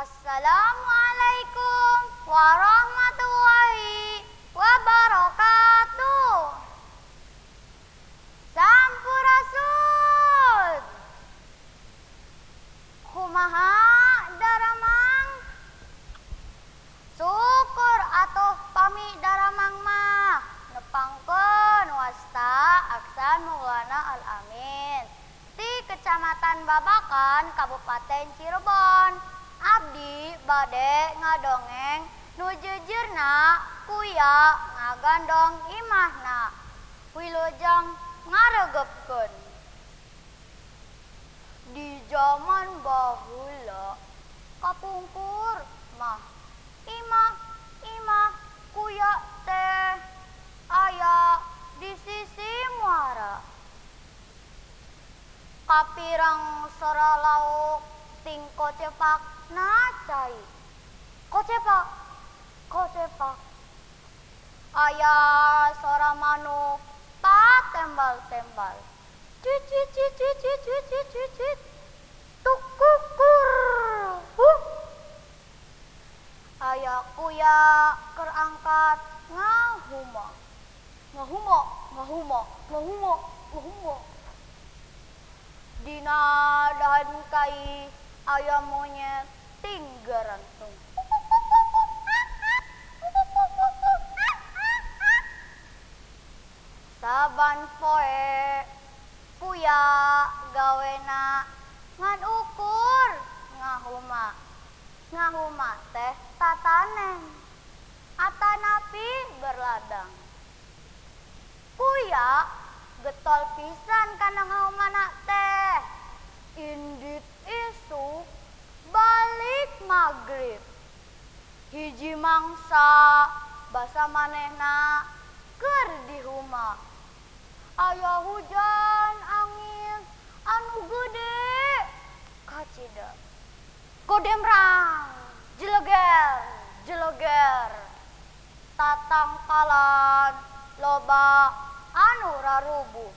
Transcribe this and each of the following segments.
Assalamualaikum warahmatullahi wabarakatuh. Sampurasun. Kumaha daramang? Syukur atuh pami daramang mah nepangkeun wasta Aksan Maulana Al-Amin di Kecamatan Babakan, Kabupaten Cirebon. Abdi bade ngadongeng nu jeujeurna kuya ngagandong imahna wilujeng ngaregepkeun. Di jaman baheula kapungkur mah imah kuya teh aya di sisi muara. Kapirang sora lauk ting kocepak na cai. Kocepak, kocepak. Aya sora manuk patembal-tembal. Cit cit cit cit cit cit cit cit cit. Tukukur. Huh. Aya kuya keur angkat ngahuma. Ngahuma, ngahuma, ngahuma, ngahuma. Dina dahan kai aya monyet tinggarantung. Saban poe kuya gawena ngan ukur ngahuma. Ngahuma teh tatanen atanapi berladang. Kuya getol pisan kana ngahumana teh. Indit isuk balik magrib. Hiji mangsa basa manehna keur di huma. Aya hujan angin anu gede kacida. Godemrang jeleger jeleger. Tatangkalan loba anu rarubuh.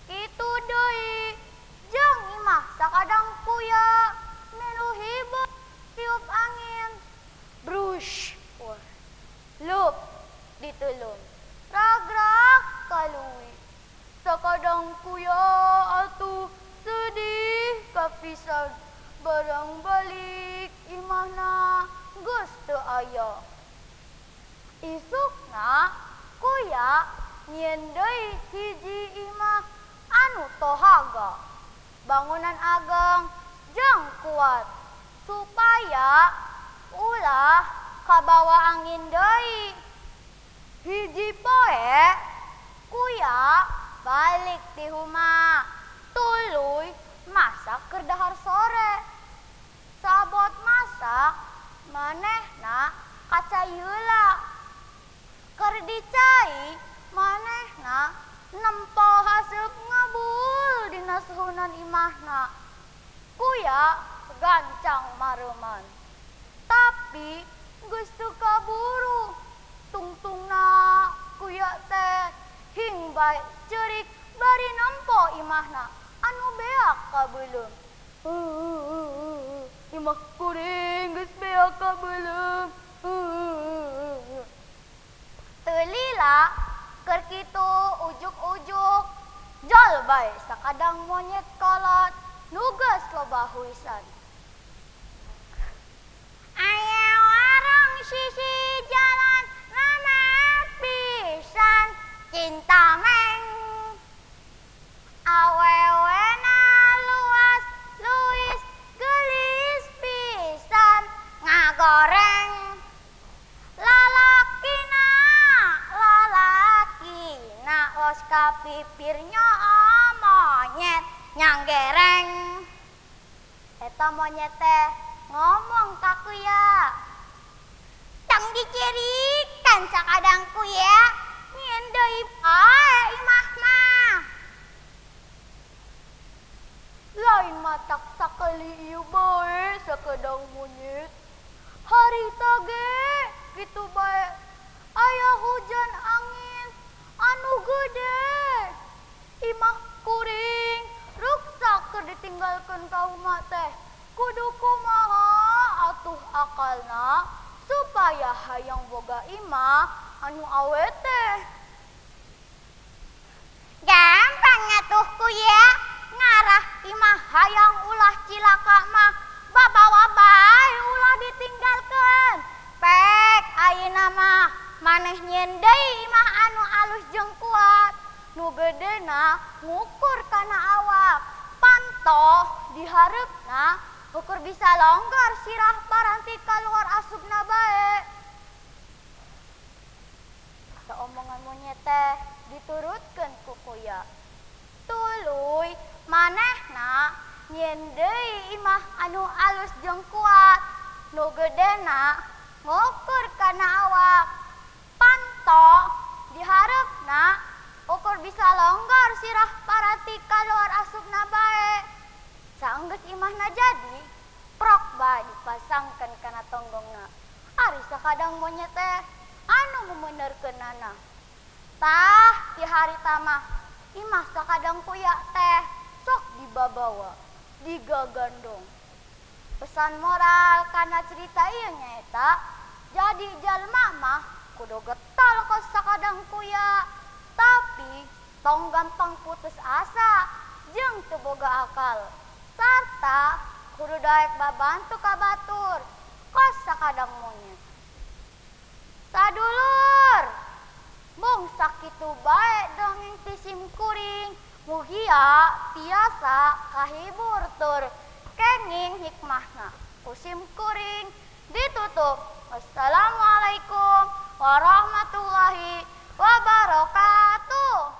Kitu deui jeung imah sakadang kuya milu hibeuh tiup angin. Brush wah lup ditulung ragrak kaluwi. Sakadang kuya atuh sedih kapisan barang balik imahna geus teu aya. Isukna kuya nyieun deui hiji imah anu tohaga, bangunan ageng jeung kuat supaya ulah kabawa angin deui. Hiji poe kuya balik ti huma tuluy masak keur dahar sore. Sabot masak manehna kacai heula. Keur dicai manehna nempo haseup ngebul dina suhunan imahna. Kuya gancang mareuman. Tapi geus teu kaburu. Tungtungna kuya teh hing bae ceurik bari nempo imahna anu beak kabeuleum. Imah kuring geus beak kabeuleum. Teu lila keur kitu ujuk-ujuk jol bae sakadang monyet kolot nu geus loba huisan. Aya warung sisi jalan rame pisan cinta meng. Awewena luas luis geulis pisan ngagoreng. Lalakina lalakina los kapipirnya monyet nyanggereng. Eta monyet teh ngomong ka kuya. Tong dicirikan sakadang kuya nyieun deui bae imah mah. Lain matak sakali ieu bae sakadang monyet. Harita ge kitu bae aya hujan angin anu gede. Imah kuring ruksak keur ditinggalkeun ka huma teh. Kudu kumaha atuh. hayang boga imah anu awet teh. Gampang atuh kuya ngarah imah hayang ulah cilaka mah babawa bae ulah ditinggalkeun. Pek ayeuna mah maneh nyieun deui imah anu alus jeung kuat, nu gedena ngukur kana awak, panto dihareupna ukur bisa longgar sirah paranti kaluar asupna bae. Omongan monyet teh diturutkeun ku kuya. Tuluy manehna nyieun deui imah anu alus jeung kuat, nu gedena ngukur kana awak, panto dihareupna ukur bisa longgar sirah paranti kaluar asupna bae. Saenggeus imahna jadi, prok bae dipasangkeun kana tonggongna. Ari sakadang monyet teh anu memenerkeunana. Tah ti harita mah imah sakadang kuya teh sok dibabawa, digagandong. Pesan moral kana cerita ieu nyaeta jadi jalma mah kudu getol kos sakadang kuya, tapi tong gampang putus asa jeung teu boga akal. Sarta kudu daek babantu ka batur kos sakadang monyet. Sadulur, mung sakitu bae dongeng ti sim kuring, mugia tiasa kahibur tur kenging hikmahna. Ku sim kuring ditutup. Wassalamualaikum warahmatullahi wabarakatuh.